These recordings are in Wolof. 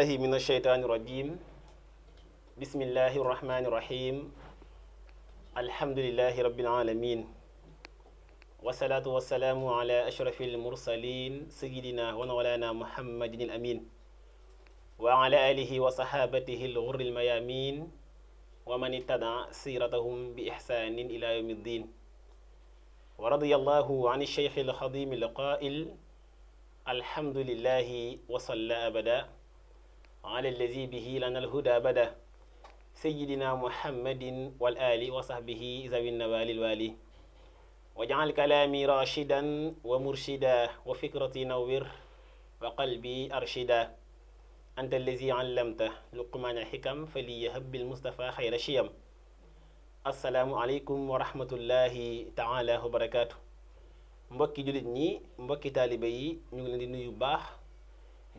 بالله من الشيطان الرجيم بسم الله الرحمن الرحيم الحمد لله رب العالمين والصلاة والسلام على أشرف المرسلين سيدنا ونولانا محمد الأمين وعلى آله وصحابته الغر الميامين ومن اتبع سيرتهم بإحسان إلى يوم الدين ورضي الله عن الشيخ الخضيم القائل الحمد لله وصلى أبدا على الذي به لنا الهدى بدا سيدنا محمد والآل وصحبه ذوي النوال الوالي واجعل كلامي راشدا ومرشدا وفكرتي نور وقلبي أرشدا أنت الذي علمت لقمان الحكم فليهب بالمصطفى خير شيم السلام عليكم ورحمة الله تعالى وبركاته mbokki julit ñi mbokki taalibe yi ñu ngi leen di nuyu baax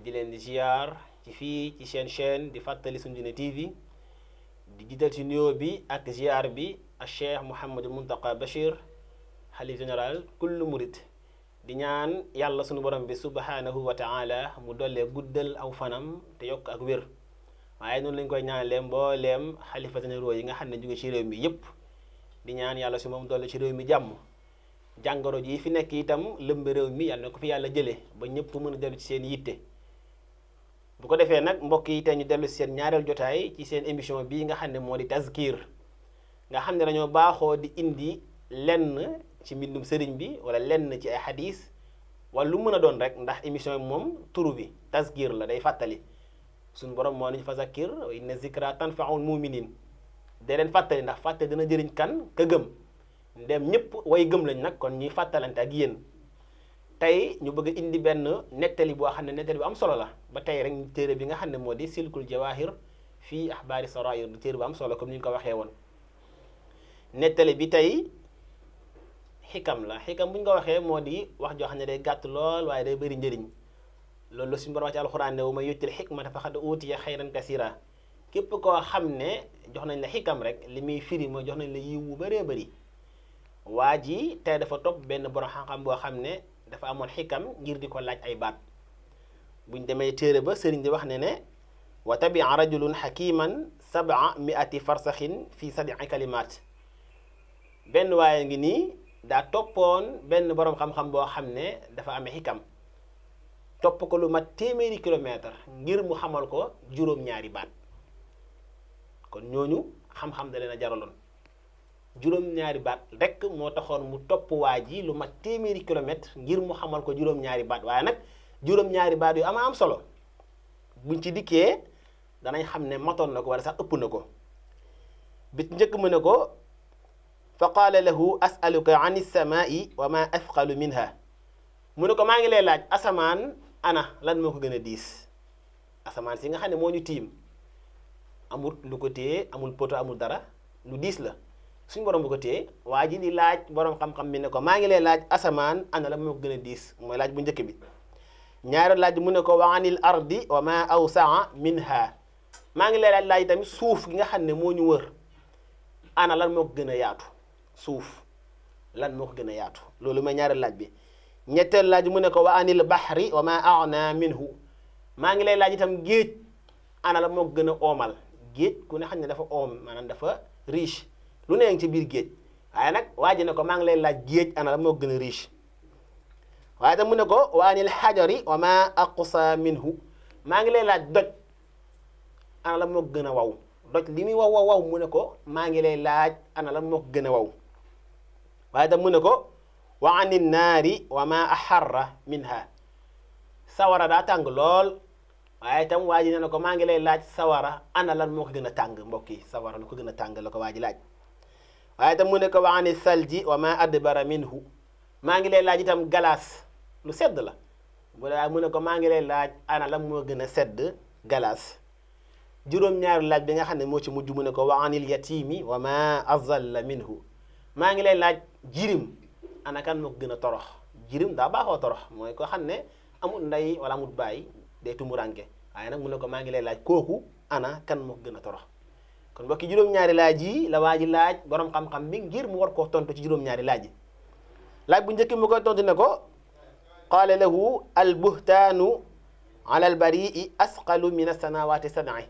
di leen di ziar ci fii ci seen chaîne di fàttali suñu diine TV di jiital ci nuyoo bi ak ziar bi ak Cheikh Mouhamadou Mountakha Bachir xalif général kullu murid di ñaan yàlla sunu borom bi subhanahu wa taala mu dollee guddal aw fanam te yokk ak wér waaye noonu lañ koy ñaanalee mbooleem xalifa généraux yi nga xam ne jóge ci réew mi yépp di ñaan yàlla su moom dolle ci réew mi jàmm jàngoro ji fi nekk itam lëmb réew mi yàlla na ko fi yàlla jëlee ba ñëpp mën a dellu ci seen yitte bu ko defee nag mbokk yi tey ñu dellu ci seen ñaareel jotaay ci seen émission bii nga xam ne moo di tazkir nga xam ne dañoo baaxoo di indi lenn ci mbindum sëriñ bi wala lenn ci ay xadis wala lu mën a doon rek ndax émission bi moom turu bi tazkir la day fàttali suñu borom moo nañu fa zakkir wa inna zikra tanfaul muminin day leen fàttali ndax fàttali dina jëriñ kan ka gëm ndem ñëpp way gëm lañ nag kon ñuy fàttalante ak yéen tey ñu bëgg a indi benn nettali boo xam ne nettali bu am solo la ba tey rek téere bi nga xam ne moo di silkul jawahir fii axbaari sarair du téere bu am solo comme ni ñu ko waxee woon nettali bi tey xikam la xikam bu ñu ko waxee moo di wax joo xam ne day gàtt lool waaye day bëri njëriñ loolu la suñu borom wax ci alxuraan ne wa man yu'til xikmata faqad uutiya xayran kasiira képp koo xam ne jox nañ la xikam rek li muy firi mooy jox nañ la yiw wu bëree bëri waa ji tey dafa topp benn borom xam-xam boo xam ne dafa amoon xikam ngir di ko laaj ay baat buñ demee téere ba sëriñ di wax ne ne wa tabia rajulun xakiman 700 farsaxin fi 7 kalimaat benn waaye ngi nii daa toppoon benn borom xam-xam boo xam ne dafa amee xikam topp ko lu mat téeméeri kilomètre ngir mu xamal ko juróom-ñaari baat kon ñooñu xam-xam da leen a jaraloon juróom-ñaari baat rek moo taxoon mu topp waa ji lu mat téeméeri kilomètre ngir mu xamal ko juróom-ñaari baat waaye nag juróom-ñaari baat yu ama am solo buñ ci dikkee danañ xam ne matoon na ko wala sax ëpp na ko bit njëkk mu ne ko fa qaala lahu asaluka an ilsamaai wa ma athqalu minha mu ne ko maa ngi lay laaj asamaan ana lan moo ko gën a diis asamaan si nga xam ne moo ñu tiim amul lu ko téye amul poto amul dara lu diis la suñu borom bu ko téye waa ji di laaj borom xam-xam bi ne ko maa ngi lay laaj asamaan ana la moo ko gën a diis mooy laaj bu njëkk bi ñaari laaj mu ne ko wa anil ardi wa ma awsaa minha maa ngi lay laaj tamit suuf gi nga xam ne moo ñu wër ana lan moo ko gën a yaatu suuf lan moo ko gën a yaatu loolu mooy ñaari laaj bi ñetteel laaj mu ne ko wa anil bahri wa ma aghna minhu maa ngi lay laaj itam géej ana la moo ko gën a oomal géej ku ne xam ne dafa oom maanaam dafa riche lu ne ngi ci biir géej waaye nag waa ji ne ko maa ngi lay laaj géej ana la moo gën a riche waaye tam mu ne ko wa anil xajari wa ma aqsa minhu maa ngi lay laaj doj ana la moo gën a waw doj li muy waw waw mu ne ko maa ngi lay laaj ana la moo gën a waw waaye tam mu ne ko wa anil naari wa ma axarra minha sawara daa tàng lool waaye itam waa ji ne na ko maa ngi lay laaj sawara ana lan moo ko gën a tàng mbokk yi sawara lu ko gën a tàng la ko waa ji laaj waaye itam mu ne ko wa ani salji wa ma adbara minhu maa ngi lay laaj itam galaas lu sedd la bu daa mu ne ko maa ngi lay laaj ana lan moo gën a sedd galaas juróom-ñaari laaj bi nga xam ne moo ci mujj mu ne ko wa anil yatimi wa ma azalla minhu maa ngi lay laaj jirim ana kan moo ko gën a torox jirim daa baaxoo torox mooy ko xam ne amul ndey wala amul baay day tumuranke waaye nag mu ne ko maa ngi lay laaj kooku ana kan moo ko gën a torox kon mbokki juróom-ñaari laaj yi la waa ji laaj borom xam-xam bi ngir mu war koo tontu ci juróom-ñaari laaj yi laaj bu njëkk mu koy tontu ne ko qaala lahu al buhtaanu alal barii asqalu min as-samawati sab'i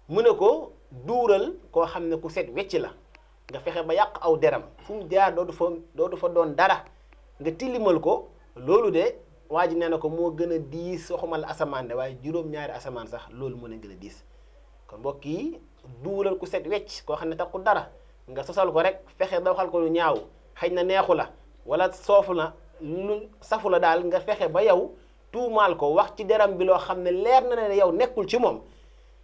mu ne ko duural koo xam ne ku set wecc la nga fexe ba yàq aw deram fu mu jaar dootu fa doon dara nga tilimal ko loolu de waa ji nee na ko moo gën a diis waxumal asamaan de waaye juróom-ñaari asamaan sax loolu moo leen gën a diis kon mbokk yi duural ku set wecc koo xam ne taxul dara nga sosal ko rek fexe ba waxal ko lu ñaaw xëy na neexu la wala soofu na lu safu la daal nga fexe ba yow tuumaal ko wax ci deram bi loo xam ne leer na ne yow nekkul ci moom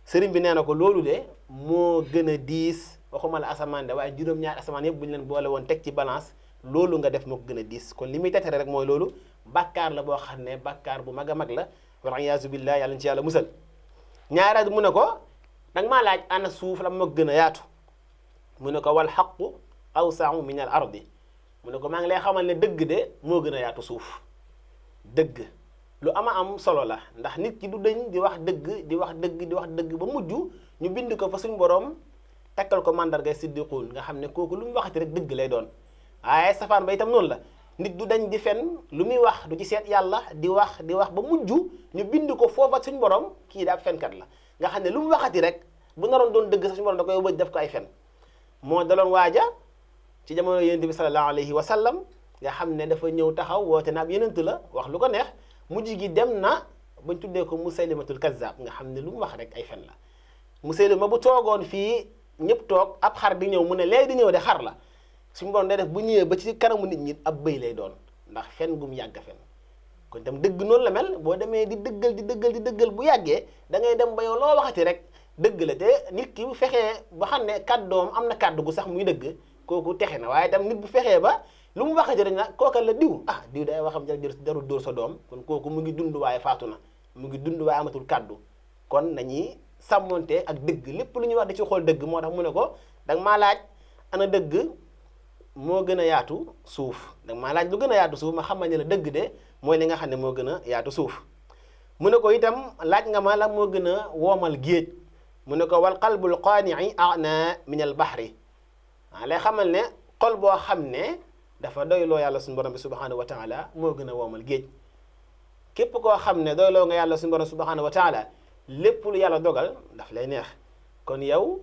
sëriñ bi nee na ko loolu de moo gën a diis waxuma la asamaan de waaye juróom-ñaari asamaan yëpp bu ñu leen boole woon teg ci balance loolu nga def moo ko gën a diis kon li muy tetere rek mooy loolu bàkkaar la boo xam ne bàkkaar bu mag a mag la wal iyaazu billah yàlla ci yàlla musal ñaareel mu ne ko danga maa laaj ana suuf la moo gën a yaatu mu ne ko wal xaqu awsa'u min al ardi mu ne ko maa ngi lay xamal ne dëgg de moo gën a yaatu suuf dëgg lu am solo la ndax nit ki du dañ di wax dëgg di wax dëgg di wax dëgg ba mujj ñu bind ko fa suñu borom takkal ko mandargay siddiquun nga xam ne kooku lu mu waxati rek dëgg lay doon waaye safaan ba itam noonu la nit du dañ di fen lu muy wax du ci seet yàlla di wax ba mujj ñu bind ko foofa suñu borom kii daal fenkat la nga xam ne lu mu waxati rek bu naroon doon dëgg sax suñu borom da koy bëj def ko ay fen moo daloon waaja ci jamono yonent bi sallallahu alayhi wa sallam nga xam ne dafa ñëw taxaw woote na ab yonent la wax lu ko neex mujj gi dem na bañ tuddee ko musaylimatul kazzab nga xam ne lu mu wax rek ay fen la musaylima bu toogoon fii ñëpp toog ab xar di ñëw mu ne léegi di ñëw de xar la suñu borom day def bu ñëwee ba ci kanamu nit ñi ab bëy lay doon ndax fen gum yàgg fen kon itam dëgg noonu la mel boo demee di dëggal bu yàggee da ngay dem ba yow loo waxati rek dëgg la te nit ki bu fexee ba xam ne kàddoom am na kàddu gu sax muy dëgg kooku texe na waaye itam nit bu fexee ba lu mu waxati rek nag kooka la diw diw day waxam jarul dóor sa doom kon kooku mu ngi dund waaye faatu na mu ngi dund waaye amatul kàddu kon nañuy sàmmonte ak dëgg lépp lu ñuy wax di ci xool dëgg moo tax mu ne ko danga maa laaj ana dëgg moo gën a yaatu suuf danga maa laaj lu gën a yaatu suuf ma xamal ne la dëgg de mooy li nga xam ne moo gën a yaatu suuf mu ne ko itam laaj nga ma la moo gën a woomal géej mu ne ko wal qalbul qaani'i a'na min al bahri lay xamal ne xol boo xam ne dafa doyloo yàlla suñu borom bi subhanahu wa taala moo gën a woomal géej képp koo xam ne doyloo nga yàlla suñu borom subhanahu wa taala lépp lu yàlla dogal daf lay neex kon yow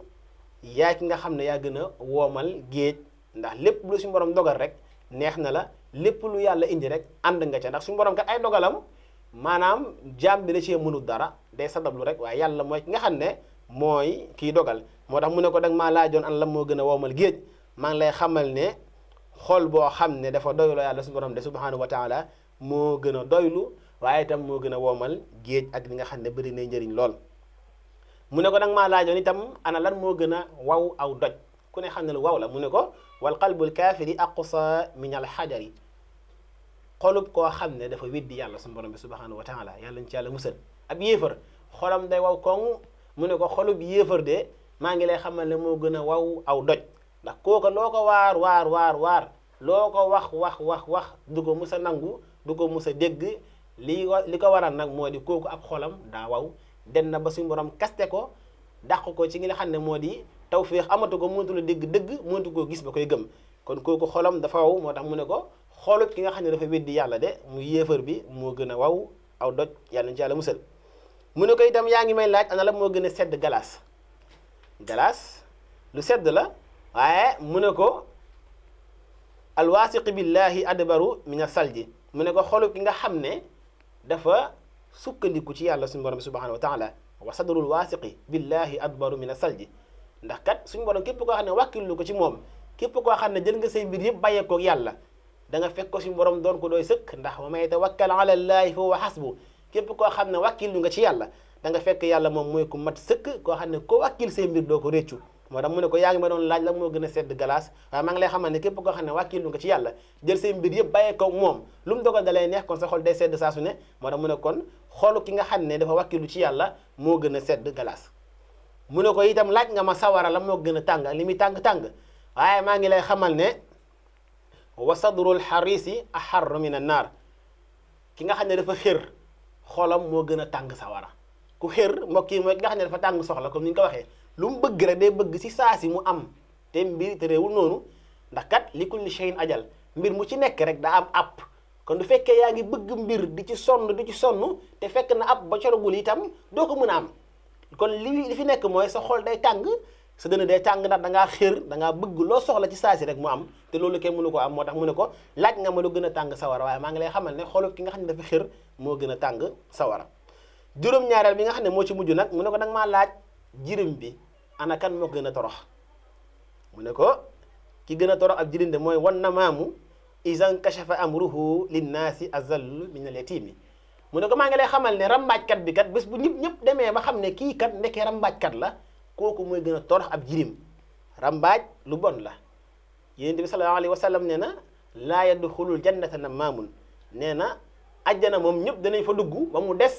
yaa ki nga xam ne yaa gën a woomal géej ndax lépp lu suñu borom dogal rek neex na la lépp lu yàlla indi rek ànd nga ca ndax suñu borom kat ay dogalam maanaam jaam bi da cee mënul dara day sabablu rek waaye yàlla mooy ki nga xam ne mooy kiy dogal moo tax mu ne ko danga maa laajoon an la moo gën a woomal géej maa ngi lay xamal ne xol boo xam ne dafa doyloo yàlla suñu borom de subhanahu wa taala moo gën a doylu waaye itam moo gën a woomal géej ak li nga xam ne bëri na njëriñ lool mu ne ko danga maa laajoon itam ana lan moo gën a waw aw doj ku ne xam ne lu waw la mu ne ko wal qalbul kaafiri aqsa min al xajari xolub koo xam ne dafa weddi yàlla suñu borom bi subhanahu wa taala yàlla ñu ci yàlla musal ab yéefar xolam day waw koŋ mu ne ko xolub yéefar de maa ngi lay xamal ne moo gën a waw aw doj ndax kooka loo ko waar loo ko wax du ko mus a nangu du ko mus a dégg li ko waral nag moo di kooku ab xolam daa waw den na ba suñu borom kaste ko dàq ko ci nga xam ne moo di tawféex amatu ko mënatu la dégg dëgg mënatu koo gis ba koy gëm kon kooku xolam dafa waw moo tax mu ne ko xoolub ki nga xam ne dafa weddi yàlla de mu yéefar bi moo gën a waw aw doj yàlla ci yàlla musal mu ne ko itam yaa ngi may laaj ana la moo gën a sedd galaas lu sedd la waaye mu ne ko alwaasiqi billahi adbaru min as-salji mu ne ko xolub ki nga xam ne dafa sukkandiku ci yàlla suñu borom bi subhanahu wa taala wa sadrul waasiqi billahi adbaru min as-salji ndax kat suñu borom képp koo xam ne wàkkillu ko ci moom képp koo xam ne jël nga say mbir yëpp bàyyeekoog yàlla da nga fekk ko suñu borom doon ko doy sëkk ndax wa man yatawakkal ala llahi fa huwa hasbu képp koo xam ne wàkkillu nga ci yàlla da nga fekk yàlla moom mooy ku mat sëkk koo xam ne ko wàkkil say mbir doo ko réccu moo tax mu ne ko yaa ngi ma doon laaj la moo gën a sedd galaas waaye maa ngi lay xamal ne képp koo xam ne wàkkilu nga ci yàlla jël say mbir yëpp bàyyee ko moom lu mu dogal da lay neex kon sa xol day sedd saa su ne moo tax mu ne kon xoolu ki nga xam ne dafa wàkkilu ci yàlla moo gën a sedd galaas mu ne ko itam laaj nga ma sawara la moo gën a tàng li muy tàng-tàng waaye maa ngi lay xamal ne wa sadrul xarisi aharru min an naar ki nga xam ne dafa xër xolam moo gën a tàng sawara ku xër mbokk yi mooy ki nga xam ne dafa tàng soxla comme ni ñu ko waxee lu mu bëgg rek day bëgg si saa si mu am te mbir te réewul noonu ndax kat li kulli shay'in ajal mbir mu ci nekk rek daa am app kon du fekkee yaa ngi bëgg mbir di ci sonn te fekk na ab ba coragul itam doo ko mën a am kon li fi nekk mooy sa xol day tàng sa dënn day tàng ndax da ngaa xër da ngaa bëgg loo soxla ci saasi rek mu am te loolu kenn mënu ko am moo tax mu ne ko laaj nga ma lu gën a tàng sawara waaye maa ngi lay xamal ne xolu ki nga xam ne dafa xër moo gën a tàng sawara juróom-ñaareel bi nga xam ne moo ci mujj nag mu ne ko danga maa laaj jirim bi ana kan moo gën a torox mu ne ko ki gën a torox ab jirim de mooy wan na maamu isan kashafa amruhu linnaasi azallu min al yatimi mu ne ko maa ngi lay xamal ne rambaajkat bi kat bés bu ñëpp demee ba xam ne kii kat ndekee rambaajkat la kooku mooy gën a torox ab jirim rambaaj lu bon la yonent bi sallallahu alayhi wa sallam nee na laa yadxulul jannata namaamun nee na ajjana moom ñëpp danañ fa dugg ba mu des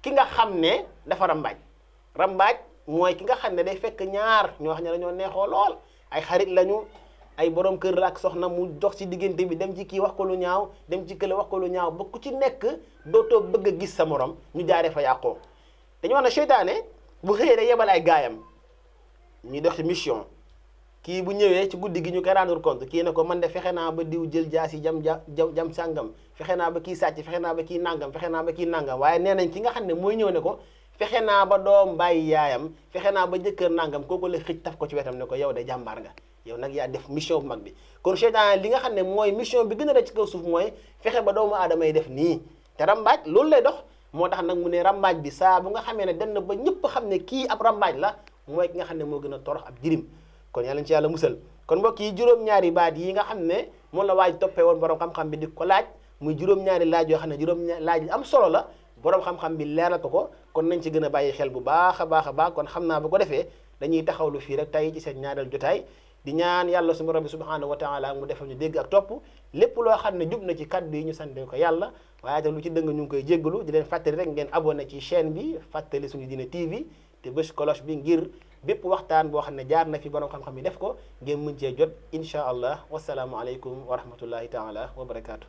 ki nga xam ne dafa rambaaj mooy ki nga xam ne day fekk ñaar ñoo xam ne dañoo neexoo lool ay xarit lañu ay borom kër la ak soxna mu dox ci diggante bi dem ci kii wax ko lu ñaaw dem ci kële wax ko lu ñaaw ba ku ci nekk dootoo bëgg a gis sa morom ñu jaaree fa yàqoo dañu wax ne seytaane bu xëyee day yebal ay gaayam ñuy dox ci mission kii bu ñëwee ci guddi gi ñu koy rendre compte kii ne ko man de fexe naa ba diw jël jaas yi jam sàngam fexe naa ba kii sàcc fexe naa ba kii nangam fexe naa ba kii nangam waaye nee nañ ki nga xam ne mooy ñëw ne ko fexe naa ba doom bàyyi yaayam fexe naa ba jëkkër nangam kooku la xëj taf ko ci wetam ne ko yow de jàmbaar nga yow nag yaa def mission bu mag bi kon seytaane li nga xam ne mooy mission bi gën a rëcc ci kaw suuf mooy fexe ba doomu aadama yi def nii te rambaaj loolu lay dox moo tax nag mu ne rambaaj bi saa bu nga xamee ne dem na ba ñëpp xam ne kii ab rambaaj la mooy ki nga xam ne moo gën a torox ab jirim kon yàlla ci yàlla musal kon mbokk yi juróom-ñaari baat yi nga xam ne moom la waaj toppee woon borom xam-xam bi di ko laaj muy juróom-ñaari laaj yoo xam ne juróom-ñaari laaj yi am solo la borom xam-xam bi leeral ko kon nañ ci gën a bàyyi xel bu baax a baax kon xam naa bu ko defee dañuy taxawlu fii rek tey ci seen ñaareel jotaay di ñaan yàlla suñu rabbi subhanahu wa taala mu defal ñu dégg ak topp lépp loo xam ne jub na ci kaddu yi ñu sante ko yàlla waaye te lu ci dëng ñu ngi koy jéggalu di leen fàttali rek ngeen abonné ci chaîne bi fàttali suñu diine TV te bés cloche bi ngir bépp waxtaan boo xam ne jaar na fi borom xam-xam yi def ko ngeen mën cee jot insha allah wasalaamu aleykum wa rahmatullahi taala wa barakaatu.